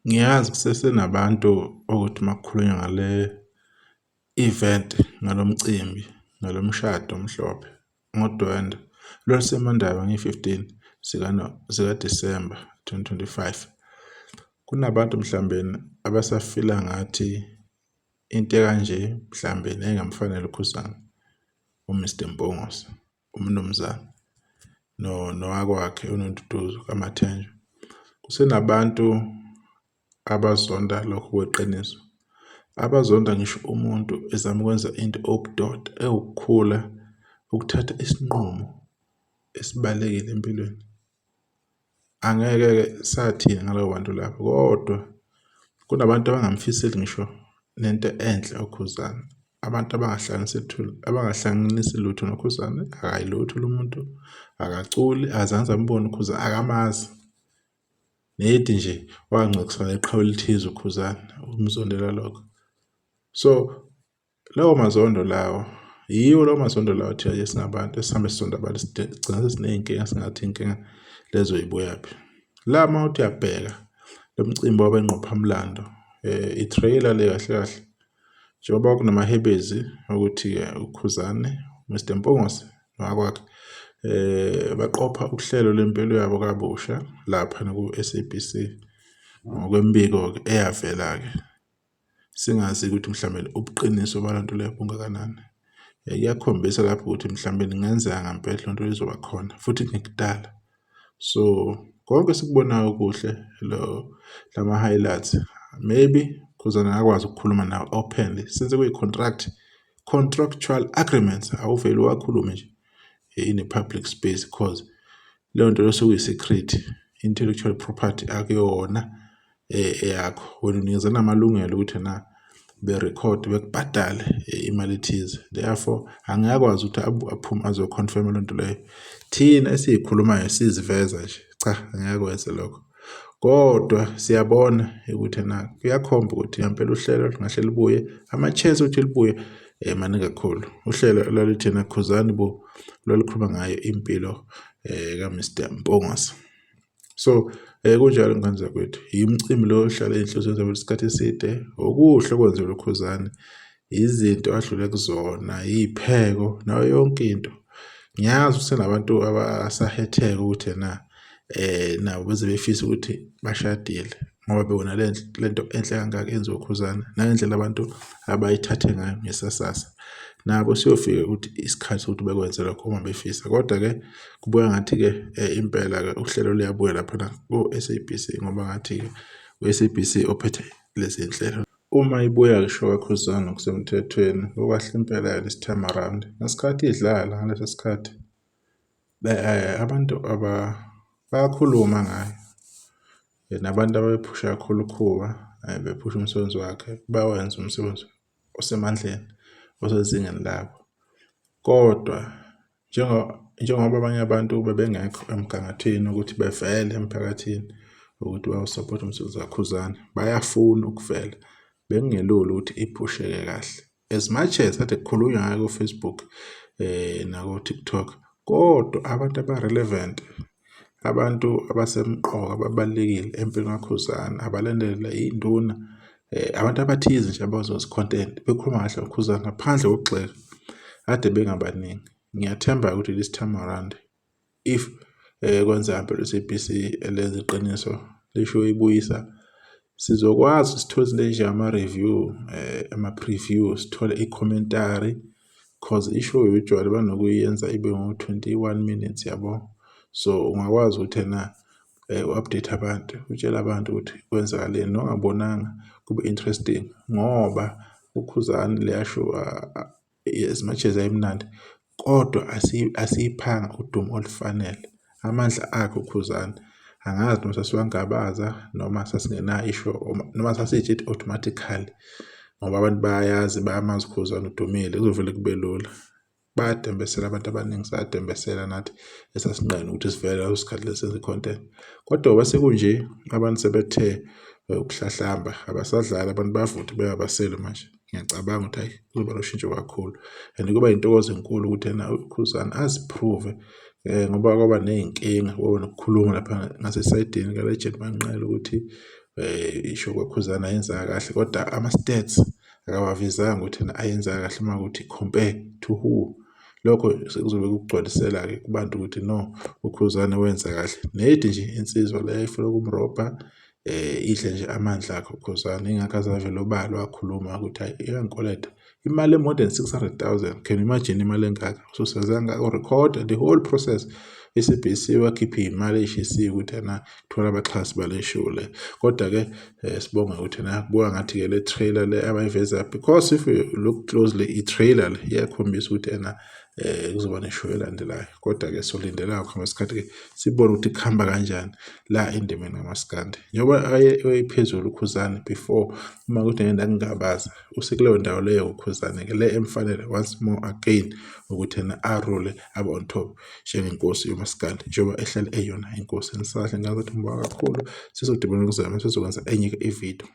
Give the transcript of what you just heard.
Ngiyazi kusesenabantu okuthi uma kukhulunywa ngale event, ngalo mcimbi, ngalo mshado omhlophe ngoDwendwe lwaluseMandaba ngeyi-15 zikaDisemba 2025. Kunabantu mhlawumbe abasafila ngathi into ekanje mhlawumbe yayingamfanele uKhuzani, uMr Mpungose, uMnumzane nowakwakhe uNonduduzo kaMathenjwa. Kusenabantu abazonda lokho kweqiniso, abazonda ngisho umuntu ezama ukwenza into ewubudoda, ewukukhula, ukuthatha isinqumo esibalulekile empilweni. Angeke-ke sathini ngalabo bantu labo kodwa kunabantu abangamfiseli ngisho nento enhle uKhuzani. Abantu abangahlanganisi abangahlanganisi lutho noKhuzani, akayi lutho lo muntu, akaculi, akazange ambone uKhuzani, akamazi. Nedi nje wangcwekisana iqhawe elithize uKhuzani, umzondela lokho. So lawo mazondo lawo yiwo lawo mazondo lawo thina nje singabantu esihambe sizonda abantu sigcina sesiney'nkinga singathi iy'nkinga lezo y'buyaphi. La uma uthi uyabheka lo mcimbi wabe ngqophamlando i-trailer le kahle kahle njengoba kunamahebezi ukuthi-ke uKhuzani, Mr Mpungose nowakwakhe baqopha uhlelo lwempilo yabo kabusha lapha ku-S_A_B_C ngokwembiko-ke eyavela-ke. Singazi ukuthi mhlawumbe ubuqiniso bale nto leyo bungakanani. Kuyakhombisa lapho ukuthi mhlawumbe kungenzeka ngempela le nto izoba khona futhi kungekudala. So konke esikubonayo kuhle lo lama-highlights maybe Khuzani angakwazi ukukhuluma nawe openly since kuyi-contract, contractual agreements awuvele uwakhulume nje in a public space cause leyo nto leyo sekuyi-secret, intellectual property akuyona eyakho. Wena unikezana amalungelo ukuthi ena berekhode bekubhadale imali ethize. Therefore angeke akwazi ukuthi aphume azo-confirm-a leyo nto leyo. Thina esiyikhulumayo siziveza nje, cha angeke akwenze lokho. Kodwa siyabona ukuthi ena kuyakhomba ukuthi ngempela uhlelo lungahle lubuye, ama-chance okuthi libuye maningi kakhulu. Uhlelo olwaluthi ena Khuzani bo lwalukhuluma ngayo impilo ka-Mr Mpungose. So kunjalo ngane zakwethu, yimicimbi lo ohlala ey'nhliziyweni zabantu isikhathi eside, okuhle okwenziwe uKhuzani, izinto adlule kuzona, iy'pheko nayo yonke into. Ngiyazi ukuthi kusenabantu abasahetheka ukuthi ena nabo beze befise ukuthi bashadile ngoba bebona le nto enhle kangaka eyenziwa uKhuzani nangendlela abantu abayithathe ngayo ngesasasa. Nabo siyofika ukuthi isikhathi sokuthi bekwenze lokho uma befisa kodwa-ke kubuka ngathi-ke impela-ke uhlelo luyabuya laphana ko-S_A_B_C ngoba ngathi-ke u-S_A_B_C ophethe lezi nhlelo. Uma ibuya-ke ishow kaKhuzani ngokusemthethweni kukahle impela-ke this time around. Ngesikhathi idlala ngaleso sikhathi abantu bayakhuluma ngayo nabantu ababephusha kakhulu uKhuba bephusha umsebenzi wakhe bawenza umsebenzi osemandleni osezingeni labo. Kodwa njengoba abanye abantu bebengekho emgangathweni ukuthi bevele emphakathini ukuthi bawusaphothe umsebenzi kaKhuzani, bayafuna ukuvela. Bekungelula ukuthi iphusheke kahle as much as kade kukhulunywa ngayo ko-Facebook nako-TikTok, kodwa abantu aba-relevant, abantu abasemqoka ababalulekile empilweni kaKhuzani, abalandela iy'nduna, abantu abathize nje abazozi content bekhuluma kahle ngoKhuzani ngaphandle kokugxeka, kade bengabaningi. Ngiyathemba-ke ukuthi this time around if kwenzeka ngempela u-S_A_B_C elenza iqiniso lisho ibuyisa sizokwazi sithole izinto ezinjengama-review ama-preview sithole i-commentary cause i-show usually banokuyenza ibe ngo-21 minutes yabo. So ungakwazi ukuthi ena u-update abantu utshele abantu ukuthi kwenzakaleni nongabonanga kube interesting ngoba uKhuzani leya show as much as yayimnandi kodwa asiyiphanga udumo olufanele. Amandla akhe uKhuzani angazi noma sasiwangabaza noma sasingenayo isho noma sasiyitshe automatically ngoba abantu bayayazi bayamazi uKhuzani udumile kuzovele kube lula. Bayadembesela abantu abaningi sadembesela nathi esasinqena ukuthi sivele ngaleso sikhathi lesi senze i-content. Kodwa ngoba sekunje abantu sebethe ukuhlahlamba abasadlali abantu bayavutha bengabaseli manje. Ngiyacabanga ukuthi hhayi kuzoba noshintsho kakhulu and kuba intokozo enkulu ukuthi ena uKhuzani azi-prove ngoba kwaba ney'nkinga kwaba nokukhuluma lapha ngasesayidini kaLegend Manqele ukuthi Isho kwaKhuzani ayenzanga kahle kodwa ama-stats akawavezanga ukuthi ena ayenza kahle uma kuwukuthi compare to who. Lokho sekuzobe kukugcwalisela-ke kubantu ukuthi no uKhuzani wenza kahle. Nedi nje insizwa le efuna ukumrobha idle nje amandla akhe uKhuzani ingakho aze avele obala wakhuluma ukuthi hhayi iyangikweleta imali e-more than 600,000. Can you imagine imali engaka? Ususenze kangaka urekhoda the whole process. I-S_A_B_C wakhipha iy'mali ey'shisiwe ukuthi ena thola abaxhasi bale show le. Kodwa-ke sibonge ukuthi ena kubuka ngathi-ke le trailer le abayivezayo because if you look closely i-trailer le iyakhombisa ukuthi ena kuzoba ne-show elandelayo. Kodwa-ke solindela ngokuhamba kwesikhathi-ke sibone ukuthi kuhamba kanjani la endimeni kamaskandi. Njengoba ayephezulu uKhuzani before uma kuthi ngeke ngingabaza usekuleyo ndawo leyo uKhuzani-ke le emfanele once more again ukuthi ena arule abe on top njengenkosi yomaskandi njengoba ehlale eyona inkosi. Nisahle ngazathi ngibonga kakhulu sizodibana kuzama sizokwenza enye-ke ividiyo.